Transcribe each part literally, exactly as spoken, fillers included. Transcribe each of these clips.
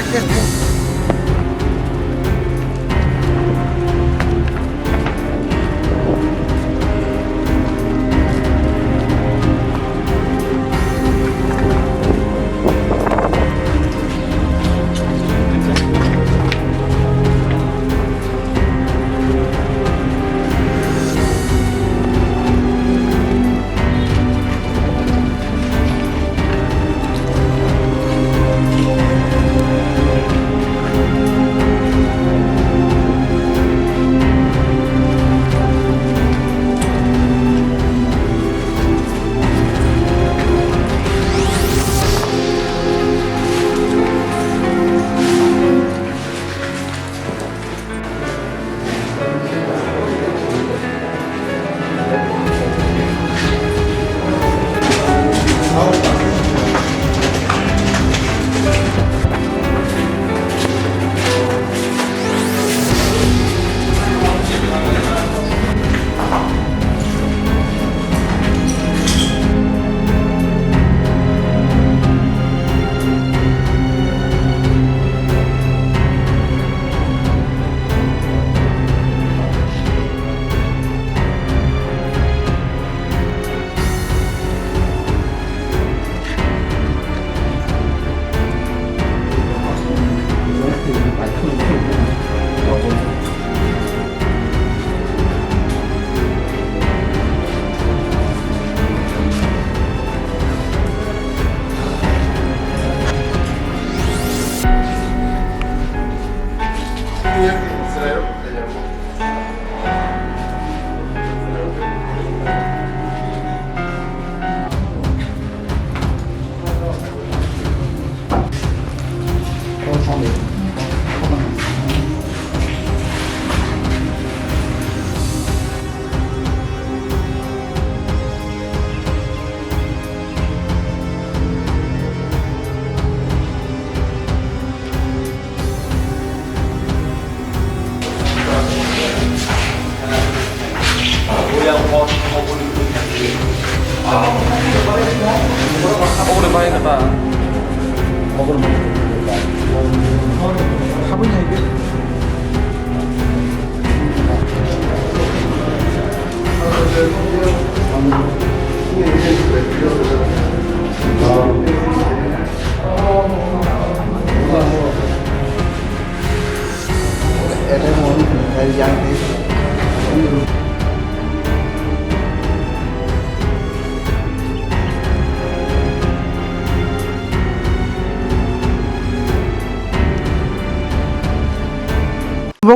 Bo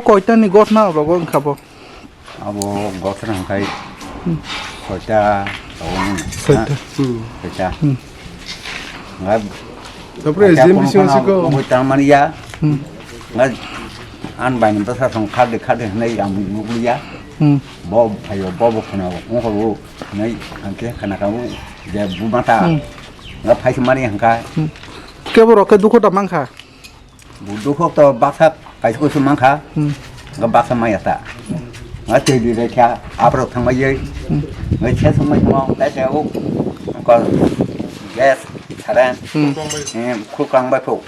koitani gotna rogo wngkha bo? Abo gotna hwnkhe Hmm. soita tongo. Soita. Soita. Hmm. Nga Tapre J M B C kono siko. Mui tangmani ya. Hmm. Nga an bai ni bwsa song khade khade hwnwi ang nugwi ya. Hmm. Bo phaio, bo bo khna o, ongkho o, hwnwi ang khe khna ka o, je bu mata. Hmm. Nga phai se mani hangka. Hmm. Kebo rok khe dukho da mankha? Bu dukho to baksa kaisa kusu mankha. Hmm. Nga baksa maya ta. Nga tei di rekha, aphro thangma ye. Hmm. Nga se song mai mo, ta se o, ko gas, current. Hmm. Eh, khu kang bai pho.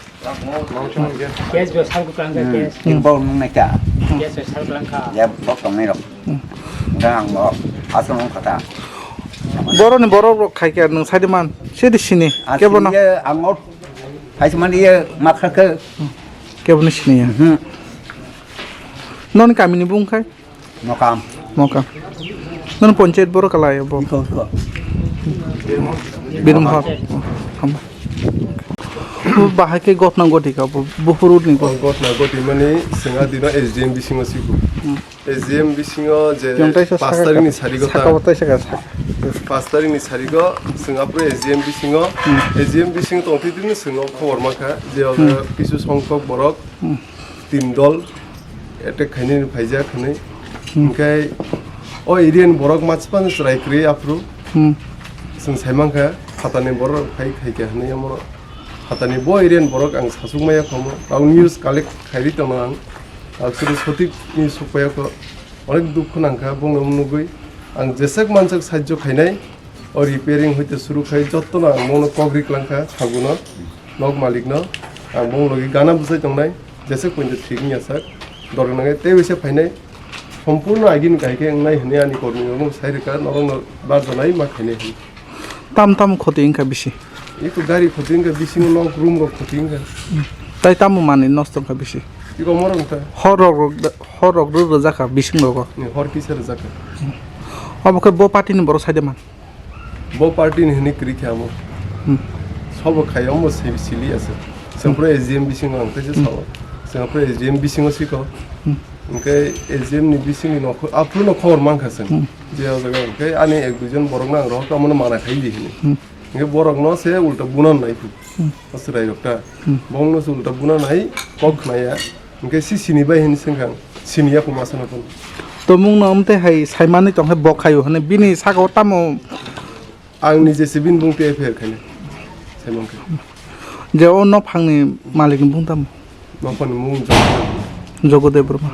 Gas bo sal kwklang kha, Hmm. gas. Ni bol nung nai ta. Gas bo sal kwklang kha. Ya bok tong nai rok. Hmm. Nga ang mo, asong nung kha ta. Borok ni borok rok khai khe nwng sai di man. Se di sini. Kebo no. Asli ye ang o, phai se man ye ma kha khe. Kebo ni sini ya. Mhm. Non kami ni bung khai. Mokam. Mokam. Nono panchayat borok kalai bo. Iko, iko. Birum hor. Hamba. Bo bahai khe gotna goti ka bo, buphuru ni bo. Gotna goti mani swnga dino S D M bisingo siku. Hmm. S D M bisingo je Yang taisa pas saka tarik ni ka, sarigo saka ta. Bo taisa ka saka. Pas tarik ni sarigo swnga pro S D M bisingo. Hmm. S D M bisingo tongthi dino swngo khobor makha je Hmm. kisu songkok borok. Hmm. Tin dol attack khainani phaijak hwnwi. Hmm. Hwnkhe o area ni borok machipano chwrai kwrwi aphuru. Hmm. Chwng sai mankha phatani borok phai khaikha hwnwi, omo phatani bo area ni borok ang sachukmaya khomo. Ang news collect khairwi tongno ang. Aksuru sotik news sukpaiya kho. Onek dukhu nangkha bongno nugwi. Ang jeswk manswk sahajjo khainai. O repairing hoite suru khai jottono ang bono kok ri klangkha saguno, nok malikno. Ang bong logi gana bwsai tongnai, jesa pointo thik wngya sak, dorkar nangai tei waisa phainai, sompurno agini kahai khe wngnai hwnwi ani kormi rokno sai rwkha, norokno barjanai ma khainai hwnwi. Tam tam khoti wngkha bisi? Iko gari khoti wngkha, bisingo nok room rok khoti wngkha. Tai tamo manwi nosto wngkha bisi? Iko morok wngkha. Hor rok, hor rok rw rwjakha bising rogo. Ni hor kisa rwjakha. Omo khe bo party ni borok saide man. Bo party ni hwnwi kwrwi khe amo. Hmm. Sobo khai omo se sili ase. Sengpro S D M bisingo ang tei se sao. Sengpro S D M bisingo siko. Hmm. Hwnkhe S D M ni bisingni nokho, aphuru no khobor mankha chwng. Hmm. Je o jaga hwnkhe ani ek duijon borokno ang rohorkha, amono mana khai di hwnwi. Hmm. Hwnkhe borokno se ulta bunan nai phu. Hmm. O chwrai rok ta. Hmm. Bongno se ulta bunan nai kok khnaya. Hwnkhe si sini bai hwnwi swngkha ang. Sini ya phu masa no phano. Tomung no amte hai saimani tongkhe bo khaio hwnwi bini saka o tamo? Ang nije se bini bung tei F I R khainai. Saimang khe. Je o nophangni malikni bung tamo? Nophangni mung Jogodev. Jogodev Burma.